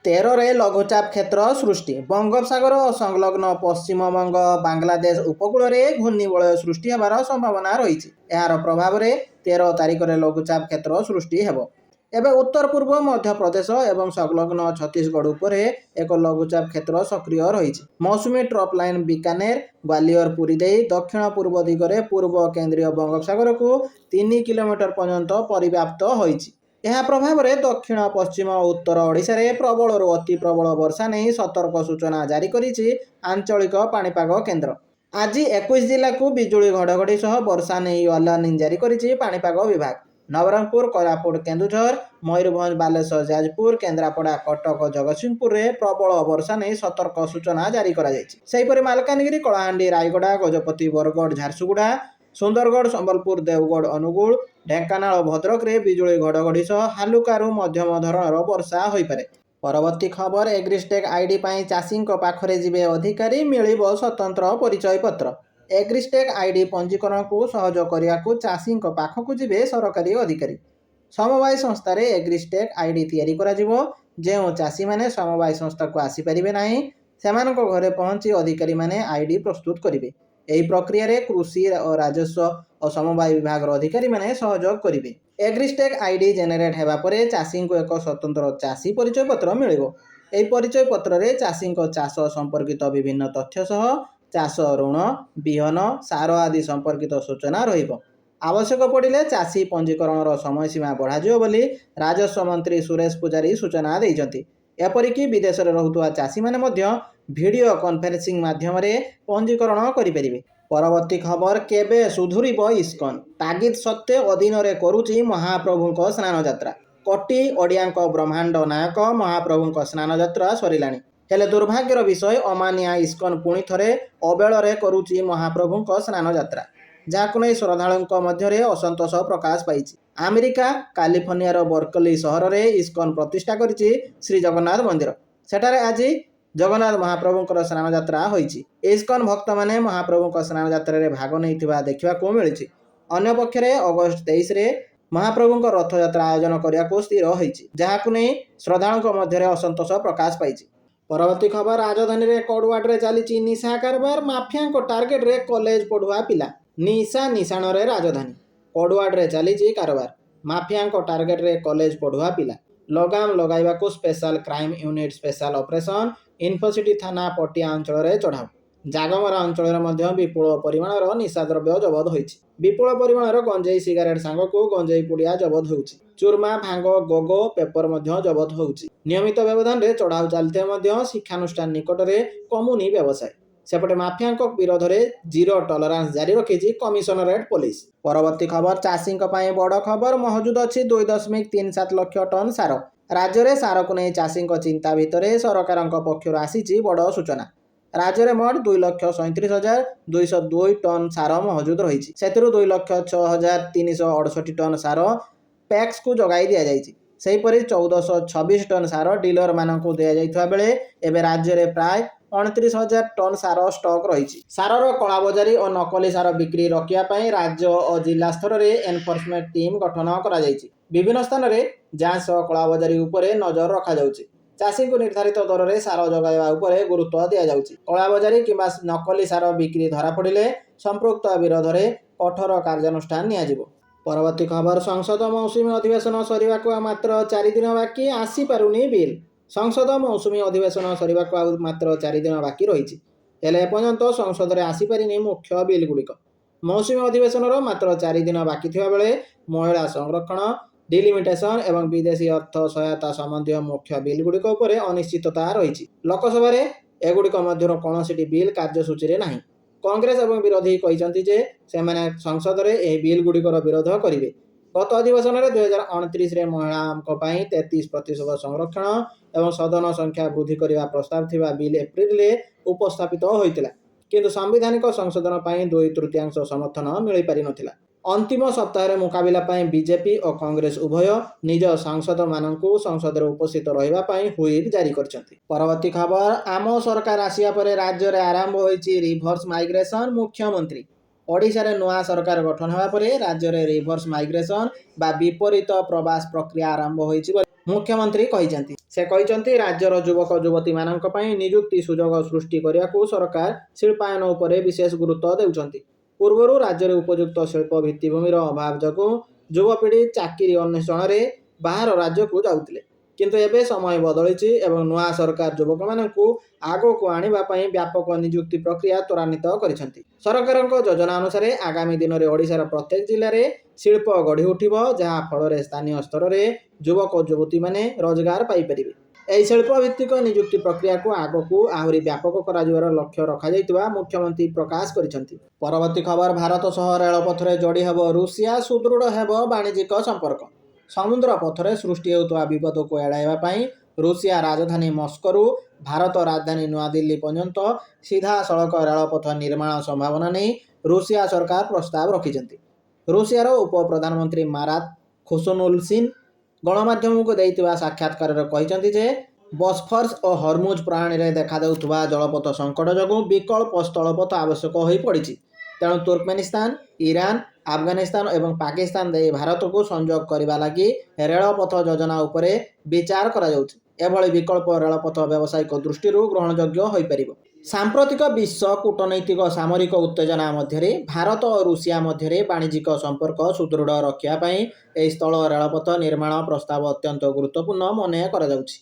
13ରେ ଲଘୁଚାପ କ୍ଷେତ୍ର ସୃଷ୍ଟି। ବଙ୍ଗୋପସାଗର ଓ ସଂଲଗ୍ନ ପଶ୍ଚିମବଙ୍ଗ, ବାଂଲାଦେଶ ଉପକୂଳରେ ଘୂର୍ଣ୍ଣିବଳୟ ସୃଷ୍ଟି ହେବାର ସମ୍ଭାବନା ରହିଛି। ଏହାର ପ୍ରଭାବରେ 13 ତାରିଖରେ ଲଘୁଚାପ କ୍ଷେତ୍ର ସୃଷ୍ଟି ହେବ। ଏବେ ଉତ୍ତର ପୂର୍ବ ମଧ୍ୟପ୍ରଦେଶ ଏବଂ ସଂଲଗ୍ନ ଛତିଶଗଡ଼ ଉପରେ ଏକ ଲଘୁଚାପ କ୍ଷେତ୍ର ସକ୍ରିୟ ରହିଛି। ମୌସୁମୀ ଟ୍ରପ୍ ଲାଇନ୍ ବିକାନେର, ଗ୍ୱାଲିୟର, ପୁରୀ ଦେଇ ଦକ୍ଷିଣ ପୂର୍ବ ଦିଗରେ ପୂର୍ବ କେନ୍ଦ୍ରୀୟ ବଙ୍ଗୋପସାଗରକୁ 3 କିଲୋମିଟର ପର୍ଯ୍ୟନ୍ତ ପରିବ୍ୟାପ୍ତ ହୋଇଛି। ଏହା ପ୍ରଭାବରେ ଦକ୍ଷିଣ, ପଶ୍ଚିମ ଓ ଉତ୍ତର ଓଡ଼ିଶାରେ ପ୍ରବଳରୁ ଅତି ପ୍ରବଳ ବର୍ଷା ନେଇ ସତର୍କ ସୂଚନା ଜାରି କରିଛି ଆଞ୍ଚଳିକ ପାଣିପାଗ କେନ୍ଦ୍ର। ଆଜି 21 ଜିଲ୍ଲାକୁ ବିଜୁଳି ଘଡ଼ଘଡ଼ି ସହ ବର୍ଷା ନେଇ ୱାର୍ଣ୍ଣିଂ ଜାରି କରିଛି ପାଣିପାଗ ବିଭାଗ। ନବରଙ୍ଗପୁର, କୋରାପୁଟ, କେନ୍ଦୁଝର, ମୟୂରଭଞ୍ଜ, ବାଲେଶ୍ୱର, ଯାଜପୁର, କେନ୍ଦ୍ରାପଡ଼ା, କଟକ, ଜଗତସିଂହପୁରରେ ପ୍ରବଳ ବର୍ଷା ନେଇ ସତର୍କ ସୂଚନା ଜାରି କରାଯାଇଛି। ସେହିପରି ମାଲକାନଗିରି, କଳାହାଣ୍ଡି, ରାୟଗଡ଼ା, ଗଜପତି, ବରଗଡ଼, ଝାରସୁଗୁଡ଼ା, ସୁନ୍ଦରଗଡ଼, ସମ୍ବଲପୁର, ଦେବଗଡ଼, ଅନୁଗୁଳ, ଢେଙ୍କାନାଳ ଓ ଭଦ୍ରକରେ ବିଜୁଳି ଘଡ଼ଘଡ଼ି ସହ ହାଲୁକାରୁ ମଧ୍ୟମ ଧରଣର ବର୍ଷା ହୋଇପାରେ। ପରବର୍ତ୍ତୀ ଖବର, ଏଗ୍ରିଷ୍ଟେକ୍ ଆଇଡି ପାଇଁ ଚାଷୀଙ୍କ ପାଖରେ ଯିବେ ଅଧିକାରୀ, ମିଳିବ ସ୍ୱତନ୍ତ୍ର ପରିଚୟ ପତ୍ର। ଏଗ୍ରିଷ୍ଟେକ୍ ଆଇଡି ପଞ୍ଜୀକରଣକୁ ସହଜ କରିବାକୁ ଚାଷୀଙ୍କ ପାଖକୁ ଯିବେ ସରକାରୀ ଅଧିକାରୀ। ସମବାୟ ସଂସ୍ଥାରେ ଏଗ୍ରିଷ୍ଟେକ୍ ଆଇଡି ତିଆରି କରାଯିବ। ଯେଉଁ ଚାଷୀମାନେ ସମବାୟ ସଂସ୍ଥାକୁ ଆସିପାରିବେ ନାହିଁ, ସେମାନଙ୍କ ଘରେ ପହଞ୍ଚି ଅଧିକାରୀମାନେ ଆଇଡି ପ୍ରସ୍ତୁତ କରିବେ। ଏହି ପ୍ରକ୍ରିୟାରେ କୃଷି ଓ ରାଜସ୍ୱ ଓ ସମବାୟ ବିଭାଗର ଅଧିକାରୀମାନେ ସହଯୋଗ କରିବେ। ଏଗ୍ରିଷ୍ଟେକ୍ ଆଇଡି ଜେନେରେଟ୍ ହେବା ପରେ ଚାଷୀଙ୍କୁ ଏକ ସ୍ୱତନ୍ତ୍ର ଚାଷୀ ପରିଚୟ ପତ୍ର ମିଳିବ। ଏହି ପରିଚୟ ପତ୍ରରେ ଚାଷୀଙ୍କ ଚାଷ ସମ୍ପର୍କିତ ବିଭିନ୍ନ ତଥ୍ୟ ସହ ଚାଷ ଋଣ, ବିହନ, ସାର ଆଦି ସମ୍ପର୍କିତ ସୂଚନା ରହିବ। ଆବଶ୍ୟକ ପଡ଼ିଲେ ଚାଷୀ ପଞ୍ଜୀକରଣର ସମୟସୀମା ବଢ଼ାଯିବ ବୋଲି ରାଜସ୍ୱ ମନ୍ତ୍ରୀ ସୁରେଶ ପୂଜାରୀ ସୂଚନା ଦେଇଛନ୍ତି। ଏପରିକି ବିଦେଶରେ ରହୁଥିବା ଚାଷୀମାନେ ମଧ୍ୟ ଭିଡ଼ିଓ କନଫରେନ୍ସିଂ ମାଧ୍ୟମରେ ପଞ୍ଜୀକରଣ କରିପାରିବେ। ପରବର୍ତ୍ତୀ ଖବର, କେବେ ସୁଧୁରିବ ଇସ୍କନ? ତାଗିଦ ସତ୍ତ୍ୱେ ଅଦିନରେ କରୁଛି ମହାପ୍ରଭୁଙ୍କ ସ୍ନାନଯାତ୍ରା। କୋଟି ଓଡ଼ିଆଙ୍କ ବ୍ରହ୍ମାଣ୍ଡ ନାୟକ ମହାପ୍ରଭୁଙ୍କ ସ୍ନାନଯାତ୍ରା ସରିଲାଣି। ହେଲେ ଦୁର୍ଭାଗ୍ୟର ବିଷୟ, ଅମାନିଆ ଇସ୍କନ ପୁଣି ଥରେ ଅବେଳରେ କରୁଛି ମହାପ୍ରଭୁଙ୍କ ସ୍ନାନଯାତ୍ରା, ଯାହାକୁ ନେଇ ଶ୍ରଦ୍ଧାଳୁଙ୍କ ମଧ୍ୟରେ ଅସନ୍ତୋଷ ପ୍ରକାଶ ପାଇଛି। ଆମେରିକା କାଲିଫର୍ଣ୍ଣିଆର ବର୍କଲି ସହରରେ ଇସ୍କନ ପ୍ରତିଷ୍ଠା କରିଛି ଶ୍ରୀ ଜଗନ୍ନାଥ ମନ୍ଦିର। ସେଠାରେ ଆଜି ଜଗନ୍ନାଥ ମହାପ୍ରଭୁଙ୍କର ସ୍ନାନଯାତ୍ରା ହୋଇଛି। ଇସ୍କନ ଭକ୍ତମାନେ ମହାପ୍ରଭୁଙ୍କ ସ୍ନାନଯାତ୍ରାରେ ଭାଗ ନେଇଥିବା ଦେଖିବାକୁ ମିଳିଛି। ଅନ୍ୟପକ୍ଷରେ ଅଗଷ୍ଟ 23ରେ ମହାପ୍ରଭୁଙ୍କ ରଥଯାତ୍ରା ଆୟୋଜନ କରିବାକୁ ସ୍ଥିର ହୋଇଛି, ଯାହାକୁ ନେଇ ଶ୍ରଦ୍ଧାଳୁଙ୍କ ମଧ୍ୟରେ ଅସନ୍ତୋଷ ପ୍ରକାଶ ପାଇଛି। ପରବର୍ତ୍ତୀ ଖବର, ରାଜଧାନୀରେ କୋଡୱାର୍ଡରେ ଚାଲିଛି ନିଶା କାରବାର, ମାଫିଆଙ୍କ ଟାର୍ଗେଟରେ କଲେଜ ପଢୁଆ ପିଲା। ନିଶା ନିଶାଣରେ ରାଜଧାନୀ, କୋଡୱାର୍ଡରେ ଚାଲିଛି କାରବାର। ମାଫିଆଙ୍କ ଟାର୍ଗେଟରେ କଲେଜ ପଢୁଆ ପିଲା। ଲଗାମ ଲଗାଇବାକୁ special crime unit special operation. Infocity ଥାନା ପଟିଆ ଅଞ୍ଚଳରେ ଚଢ଼ାଉ। ଜାଗମରା ଅଞ୍ଚଳରେ ମଧ୍ୟ ବିପୁଳ ପରିମାଣର ନିଶାଦ୍ରବ୍ୟ ଜବତ ହୋଇଛି। ବିପୁଳ ପରିମାଣର ଗଞ୍ଜେଇ, ସିଗାରେଟ ସାଙ୍ଗକୁ ଗଞ୍ଜେଇ ପୁଡ଼ିଆ ଜବତ ହେଉଛି। ଚୁର୍ମା, ଭାଙ୍ଗ, ଗୋଗୋ ପେପର ମଧ୍ୟ ଜବତ ହେଉଛି। ନିୟମିତ ବ୍ୟବଧାନରେ ଚଢ଼ାଉ ଚାଲିଥିଲେ ମଧ୍ୟ ଶିକ୍ଷାନୁଷ୍ଠାନ ନିକଟରେ କମୁନି ବ୍ୟବସାୟ। ସେପଟେ ମାଫିଆଙ୍କ ବିରୋଧରେ ଜିରୋ ଟଲରାନ୍ସ ଜାରି ରଖିଛି କମିଶନରେଟ ପୋଲିସ। ପରବର୍ତ୍ତୀ ଖବର, ଚାଷୀଙ୍କ ପାଇଁ ବଡ଼ ଖବର। ମହଜୁଦ ଅଛି 2.37 ଲକ୍ଷ ଟନ୍ ସାର। ରାଜ୍ୟରେ ସାରକୁ ନେଇ ଚାଷୀଙ୍କ ଚିନ୍ତା ଭିତରେ ସରକାରଙ୍କ ପକ୍ଷରୁ ଆସିଛି ବଡ଼ ସୂଚନା। ରାଜ୍ୟରେ ମୋଟ 2,37,202 ଟନ୍ ସାର ମହଜୁଦ ରହିଛି। ସେଥିରୁ 2,06,368 ଟନ୍ ସାର ପ୍ୟାକ୍ସକୁ ଯୋଗାଇ ଦିଆଯାଇଛି। ସେହିପରି 1426 ଟନ୍ ସାର ଡିଲରମାନଙ୍କୁ ଦିଆଯାଇଥିବା ବେଳେ ଏବେ ରାଜ୍ୟରେ ପ୍ରାୟ 29,000 ଟନ୍ ସାର ଷ୍ଟକ୍ ରହିଛି। ସାରର କଳାବଜାରୀ ଓ ନକଲି ସାର ବିକ୍ରି ରୋକିବା ପାଇଁ ରାଜ୍ୟ ଓ ଜିଲ୍ଲା ସ୍ତରରେ ଏନଫୋର୍ସମେଣ୍ଟ ଟିମ୍ ଗଠନ କରାଯାଇଛି। ବିଭିନ୍ନ ସ୍ଥାନରେ ଯାଞ୍ଚ ସହ କଳାବଜାରୀ ଉପରେ ନଜର ରଖାଯାଉଛି। ଚାଷୀଙ୍କୁ ନିର୍ଦ୍ଧାରିତ ଦରରେ ସାର ଯୋଗାଇବା ଉପରେ ଗୁରୁତ୍ୱ ଦିଆଯାଉଛି। କଳାବଜାରୀ କିମ୍ବା ନକଲି ସାର ବିକ୍ରି ଧରାପଡ଼ିଲେ ସମ୍ପୃକ୍ତ ବିରୋଧରେ କଠୋର କାର୍ଯ୍ୟାନୁଷ୍ଠାନ ନିଆଯିବ। ପରବର୍ତ୍ତୀ ଖବର, ସଂସଦ ମୌସୁମୀ ଅଧିବେଶନ ସରିବାକୁ ଆଉ ମାତ୍ର 4 ଦିନ ବାକି, ଆସିପାରୁନି ବିଲ୍। ସଂସଦ ମୌସୁମୀ ଅଧିବେଶନ ସରିବାକୁ ଆଉ ମାତ୍ର 4 ଦିନ ବାକି ରହିଛି। ହେଲେ ଏପର୍ଯ୍ୟନ୍ତ ସଂସଦରେ ଆସିପାରିନି ମୁଖ୍ୟ ବିଲ୍ଗୁଡ଼ିକ। ମୌସୁମୀ ଅଧିବେଶନର ମାତ୍ର 4 ଦିନ ବାକି ଥିବା ବେଳେ ମହିଳା ସଂରକ୍ଷଣ, ଡିଲିମିଟେସନ ଏବଂ ବିଦେଶୀ ଅର୍ଥ ସହାୟତା ସମ୍ବନ୍ଧୀୟ ମୁଖ୍ୟ ବିଲ୍ଗୁଡ଼ିକ ଉପରେ ଅନିଶ୍ଚିତତା ରହିଛି। ଲୋକସଭାରେ ଏଗୁଡ଼ିକ ମଧ୍ୟରୁ କୌଣସିଟି ବିଲ୍ କାର୍ଯ୍ୟସୂଚୀରେ ନାହିଁ। କଂଗ୍ରେସ ଏବଂ ବିରୋଧୀ କହିଛନ୍ତି ଯେ ସେମାନେ ସଂସଦରେ ଏହି ବିଲ୍ଗୁଡ଼ିକର ବିରୋଧ କରିବେ। ଗତ ଅଧିବେଶନରେ 2029ରେ ମହିଳାଙ୍କ ପାଇଁ 33% ସଂରକ୍ଷଣ ଏବଂ ସଦନ ସଂଖ୍ୟା ବୃଦ୍ଧି କରିବା ପ୍ରସ୍ତାବ ଥିବା ବିଲ୍ ଏପ୍ରିଲରେ ଉପସ୍ଥାପିତ ହୋଇଥିଲା। କିନ୍ତୁ ସାମ୍ବିଧାନିକ ସଂଶୋଧନ ପାଇଁ ଦୁଇ ତୃତୀୟାଂଶ ସମର୍ଥନ ମିଳିପାରିନଥିଲା। ଅନ୍ତିମ ସପ୍ତାହରେ ମୁକାବିଲା ପାଇଁ ବିଜେପି ଓ କଂଗ୍ରେସ ଉଭୟ ନିଜ ସାଂସଦମାନଙ୍କୁ ସଂସଦରେ ଉପସ୍ଥିତ ରହିବା ପାଇଁ ହ୍ୱିପ୍ ଜାରି କରିଛନ୍ତି। ପରବର୍ତ୍ତୀ ଖବର, ଆମ ସରକାର ଆସିବା ପରେ ରାଜ୍ୟରେ ଆରମ୍ଭ ହୋଇଛି ରିଭର୍ସ ମାଇଗ୍ରେସନ, ମୁଖ୍ୟମନ୍ତ୍ରୀ। ଓଡ଼ିଶାରେ ନୂଆ ସରକାର ଗଠନ ହେବା ପରେ ରାଜ୍ୟରେ ରିଭର୍ସ ମାଇଗ୍ରେସନ ବା ବିପରୀତ ପ୍ରବାସ ପ୍ରକ୍ରିୟା ଆରମ୍ଭ ହୋଇଛି ବୋଲି ମୁଖ୍ୟମନ୍ତ୍ରୀ କହିଛନ୍ତି। ସେ କହିଛନ୍ତି, ରାଜ୍ୟର ଯୁବକ ଯୁବତୀମାନଙ୍କ ପାଇଁ ନିଯୁକ୍ତି ସୁଯୋଗ ସୃଷ୍ଟି କରିବାକୁ ସରକାର ଶିଳ୍ପାୟନ ଉପରେ ବିଶେଷ ଗୁରୁତ୍ୱ ଦେଉଛନ୍ତି। ପୂର୍ବରୁ ରାଜ୍ୟରେ ଉପଯୁକ୍ତ ଶିଳ୍ପ ଭିତ୍ତିଭୂମିର ଅଭାବ ଯୋଗୁଁ ଯୁବପିଢ଼ି ଚାକିରି ଅନ୍ୱେଷଣରେ ବାହାର ରାଜ୍ୟକୁ ଯାଉଥିଲେ। କିନ୍ତୁ ଏବେ ସମୟ ବଦଳିଛି ଏବଂ ନୂଆ ସରକାର ଯୁବକମାନଙ୍କୁ ଆଗକୁ ଆଣିବା ପାଇଁ ବ୍ୟାପକ ନିଯୁକ୍ତି ପ୍ରକ୍ରିୟା ତ୍ୱରାନ୍ୱିତ କରିଛନ୍ତି। ସରକାରଙ୍କ ଯୋଜନା ଅନୁସାରେ ଆଗାମୀ ଦିନରେ ଓଡ଼ିଶାର ପ୍ରତ୍ୟେକ ଜିଲ୍ଲାରେ ଶିଳ୍ପ ଗଢ଼ି ଉଠିବ, ଯାହା ଫଳରେ ସ୍ଥାନୀୟ ସ୍ତରରେ ଯୁବକ ଯୁବତୀମାନେ ରୋଜଗାର ପାଇପାରିବେ। ଏହି ଶିଳ୍ପଭିତ୍ତିକ ନିଯୁକ୍ତି ପ୍ରକ୍ରିୟାକୁ ଆଗକୁ ଆହୁରି ବ୍ୟାପକ କରାଯିବାର ଲକ୍ଷ୍ୟ ରଖାଯାଇଥିବା ମୁଖ୍ୟମନ୍ତ୍ରୀ ପ୍ରକାଶ କରିଛନ୍ତି। ପରବର୍ତ୍ତୀ ଖବର, ଭାରତ ସହ ରେଳପଥରେ ଯୋଡ଼ି ହେବ ରୁଷିଆ, ସୁଦୃଢ଼ ହେବ ବାଣିଜ୍ୟିକ ସମ୍ପର୍କ। ସମୁଦ୍ର ପଥରେ ସୃଷ୍ଟି ହେଉଥିବା ବିପଦକୁ ଏଡ଼ାଇବା ପାଇଁ ରୁଷିଆ ରାଜଧାନୀ ମସ୍କୋରୁ ଭାରତ ରାଜଧାନୀ ନୂଆଦିଲ୍ଲୀ ପର୍ଯ୍ୟନ୍ତ ସିଧାସଳଖ ରେଳପଥ ନିର୍ମାଣ ସମ୍ଭାବନା ନେଇ ରୁଷିଆ ସରକାର ପ୍ରସ୍ତାବ ରଖିଛନ୍ତି। ରୁଷିଆର ଉପ ପ୍ରଧାନମନ୍ତ୍ରୀ ମାରାତ ଖୁସନୁଲସିନ୍ ଗଣମାଧ୍ୟମକୁ ଦେଇଥିବା ସାକ୍ଷାତକାରରେ କହିଛନ୍ତି ଯେ, ବସଫରସ୍ ଓ ହରମୁଜ ପ୍ରଣାଳୀରେ ଦେଖାଦେଉଥିବା ଜଳପଥ ସଙ୍କଟ ଯୋଗୁଁ ବିକଳ୍ପ ସ୍ଥଳପଥ ଆବଶ୍ୟକ ହୋଇପଡ଼ିଛି। ତେଣୁ ତୁର୍କମେନିସ୍ତାନ, ଇରାନ, ଆଫଗାନିସ୍ତାନ ଏବଂ ପାକିସ୍ତାନ ଦେଇ ଭାରତକୁ ସଂଯୋଗ କରିବା ଲାଗି ରେଳପଥ ଯୋଜନା ଉପରେ ବିଚାର କରାଯାଉଛି। ଏଭଳି ବିକଳ୍ପ ରେଳପଥ ବ୍ୟବସାୟିକ ଦୃଷ୍ଟିରୁ ଗ୍ରହଣଯୋଗ୍ୟ ହୋଇପାରିବ। ସାମ୍ପ୍ରତିକ ବିଶ୍ୱ କୂଟନୈତିକ ସାମରିକ ଉତ୍ତେଜନା ମଧ୍ୟରେ ଭାରତ ଓ ରୁଷିଆ ମଧ୍ୟରେ ବାଣିଜ୍ୟିକ ସମ୍ପର୍କ ସୁଦୃଢ଼ ରଖିବା ପାଇଁ ଏହି ସ୍ଥଳ ରେଳପଥ ନିର୍ମାଣ ପ୍ରସ୍ତାବ ଅତ୍ୟନ୍ତ ଗୁରୁତ୍ୱପୂର୍ଣ୍ଣ ମନେ କରାଯାଉଛି।